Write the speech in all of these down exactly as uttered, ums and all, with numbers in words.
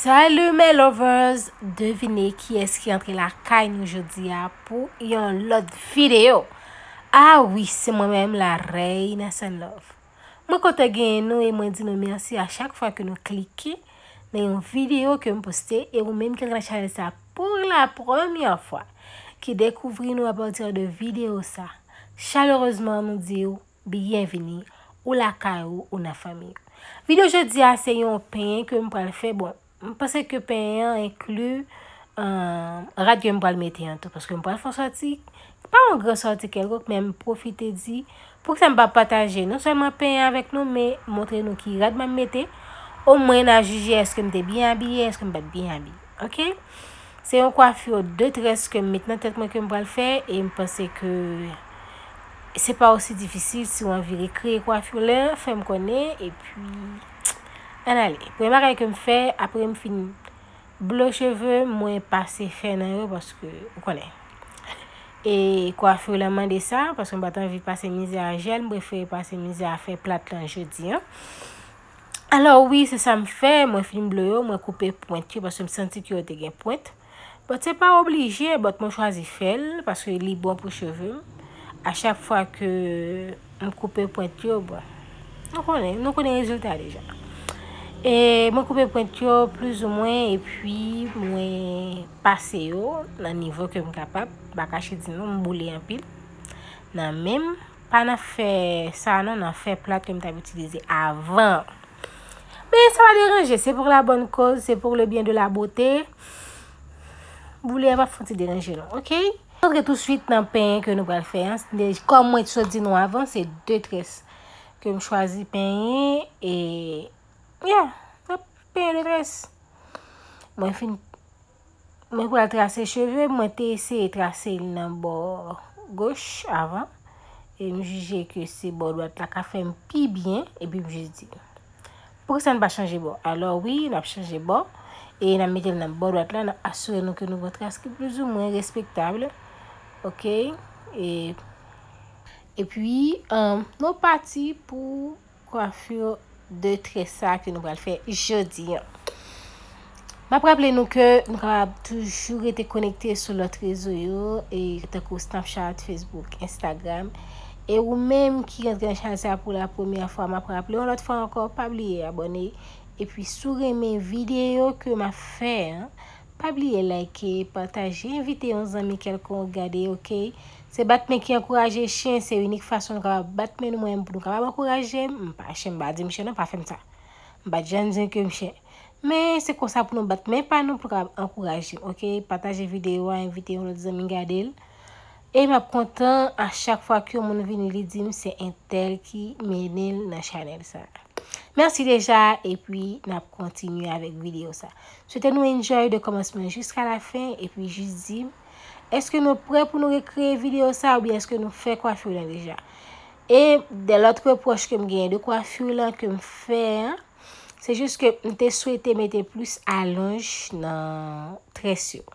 Salut mes lovers, devine kiyès ki antre lakay nou jodi a pou yon lòt videyo. Ah wi, se mwen menm la Reina Sun Love. Mwen kontan genyen nou e mwen di nou mèsi a chak fwa ke nou klike nan yon videyo ke m poste e ou menm ki antre nan chanèl sa pou la premyè fwa, ki dekouvri nou apati de videyo sa. Chalerezman nou di w byenvini, ou lakay ou, ou nan fanmi w. Videyo jodi a se yon penyen ke m pral fè. Bon, m panse ke penyen an enkli, euh, rad ke m pral mete an tou, paske m pral fè yon sòti. Pa yon gran sòti kèlkonk, men m pwofite di, poukisa m pa pataje non sèlman penyen avèk nou, men montre nou ki rad m ap mete. Omwen n a jije èske m te byen abiye, èske m pa t byen abiye. Oke? Se yon kwafi de très ke m met nan tèt mwen ke m pral fè e m panse ke se pa osi difisil. Si w anvi rekreye kwafi w la, fè m konnen epi ann ale. Premye bagay ke m fè, apre m fin blo cheve, mwen pase fè nan yo paske ou konnen. E kwafi w la mande sa, paske m pa t anvi pase mizè a jèl, m prefere pase mizè a fè plat lan jodi an. Alò wi, se sa m fè, mwen fin blo yo, mwen koupe pwent yo, paske m santi ke yo te gen pwent. But se pa oblije, but mwen chwazi fè l, paske li bon pou cheve m. A chak fwa ke m koupe pwent yo, bon, nou konnen, nou konnen rezilta deja. E mwen koupe pwent yo plizoumwen, epi mwen pase yo nan nivo ke m kapab, m pa kache di nou, m boule anpil. Nan men m, pa nan fè sa non, nan fè plat ke m t ap itilize avan. Men sa pa deranje, c'est pour la bonne cause, c'est pour le bien de la beauté. Boule a p ap fouti deranje nou, oke? Antre touswit nan penyen ke nou pral fè an. Kòm mwen sot di nou avan, se de très ke m chwazi penyen e, yeah, n ap penyen de très. Mwen fin Mwen pral trase cheve, mwen te eseye trase l nan bò goch avan, e m jije ke se bò dwat la ka fè m pi byen, epi m jis di, poukisa n pa chanje bò? Alò wi, n ap chanje bò, e n ap mete l nan bò dwat la, n ap asire nou ke nou gen yon tras ki plizoumwen respektab, oke? E, epi, um, nou pati pou kwafi de très sa ke nou pral fè jodi an. M ap raple nou ke nou kapab toujou rete konekte sou lòt rezo yo, e tankou Snapchat, Facebook, Instagram. E ou menm ki rantre nan chanèl sa pou la premyè fwa, m ap raple yon lòt fwa ankò, pa bliye abòne. Epi si w renmen videyo ke m ap fè an, pa bliye like, pataje, envite yon zanmi kèlkonk gade, oke? Se bat men ki ankouraje chen, se inik fason nou kapab bat men nou, mwen menm, pou nou kapab ankouraje m. M pa chen, m pa di m chen non, pa fè m sa. M pa t janm di ke m chen. Men se konsa pou nou bat men pa nou pou nou kapab ankouraje m, oke? Pataje videyo a, envite yon lòt zanmi gade l. E m ap kontan a chak fwa ke yon moun vini li di m se entèl ki mennen l nan chanèl sa. Mèsi deja, epi n ap kontinye avèk videyo sa. Swete nou enjoy de kòmansman jiska la fen, epi jis di m, èske nou prè pou nou rekreye videyo sa oubyen èske nou fè kwafi lan deja? E de lòt repwòch ke m genyen de kwafi lan ke m fè an, se jis ke m te swete mete plis alonj nan très yo.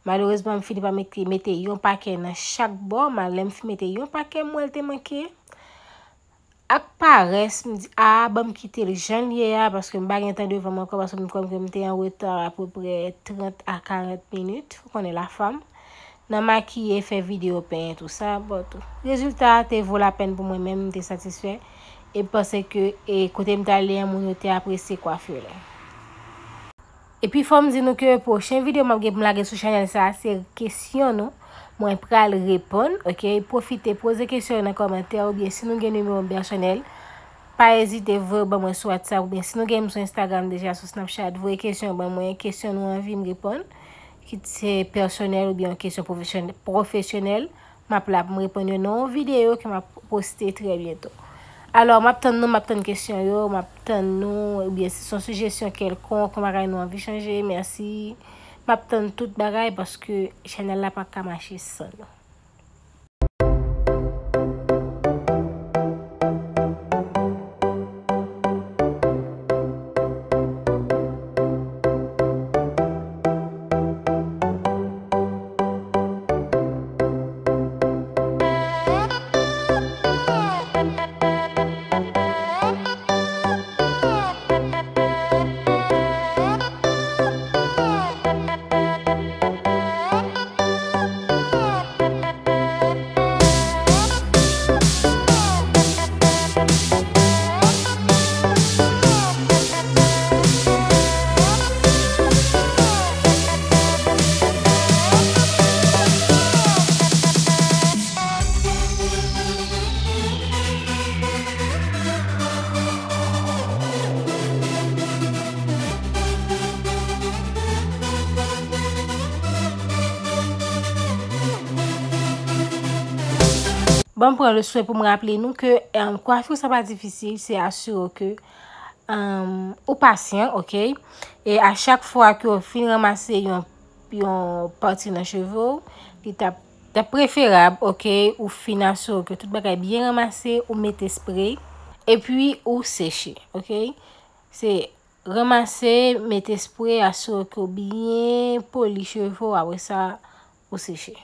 Malerezman, m fini pa mete, mete yon pakè nan chak bò, malè m fin mete yon pakè, m wè l te manke. Ak parès, m di, a, ban m kite l jan l ye a, paske m pa gen tan devan m ankò, paske m kwè m, ke m te an reta apeprè trant a karant minit, ou konnen lafanm, nan makiye, fè videyo, penyen, tou sa, but rezilta a te vo lapèn pou mwen menm, m te satisfè, e m panse ke, e kote m t ale an, moun yo te apresye kwafi lan. Epi fò m di nou ke pwochen videyo m ap gen pou m lage sou chanèl sa a, se kesyon nou. Mwen pral reponn, oke? Pwofite poze kesyon yo nan kòmantè oubyen si nou gen nimewo m pèsonèl, pa ezite voye yo ban mwen sou WhatsApp oubyen si nou gen m sou Instagram deja, sou Snapchat, voye kesyon yo ban mwen, kesyon nou anvi m reponn, kit se pèsonèl oubyen yon kesyon pwofesyonè-, pwofesyonèl. M ap la pou m reponn yo nan yon videyo ke m ap poste trè byento. Alò, m ap tann nou, m ap tann kesyon yo, m ap tann nou, oubyen si se yon sijesyon kèlkonk, yon bagay nou anvi chanje, mèsi. M ap tann tout bagay paske chanèl la pa ka mache san nou. Ban m pran le swen pou m raple nou ke, um, kwafi sa pa difisil, se asire ke, um, ou pasyan, oke? E a chak fwa ke w fin ranmase yon, yon pati nan cheve w, li t ap, t ap preferab, oke, ou fin asire ke tout bagay byen ranmase, ou mete spre, epi ou seche, oke? Se ranmase, mete spre, asire ke w byen poli cheve w, apre sa, ou seche.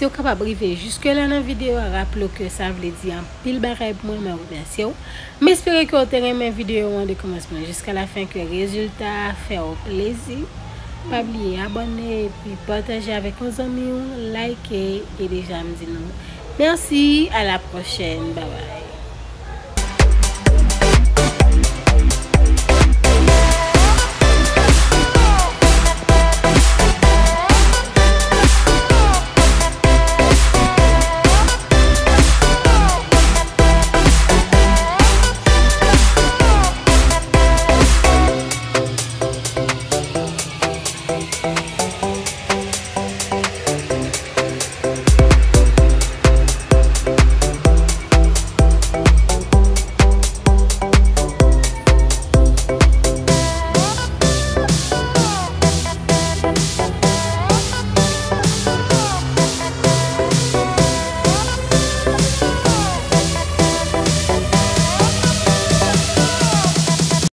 Si w kapab rive jiske la nan videyo a, raple w ke sa vle di anpil bagay pou mwen, mwen remèsye w. M espere ke w te renmen videyo an de kòmansman jiska lafen, ke rezilta a fè w plezi. Pa bliye abòne epi pataje avèk yon zanmi w, like, e deja m di nou mèsi, a la pwochèn, babay.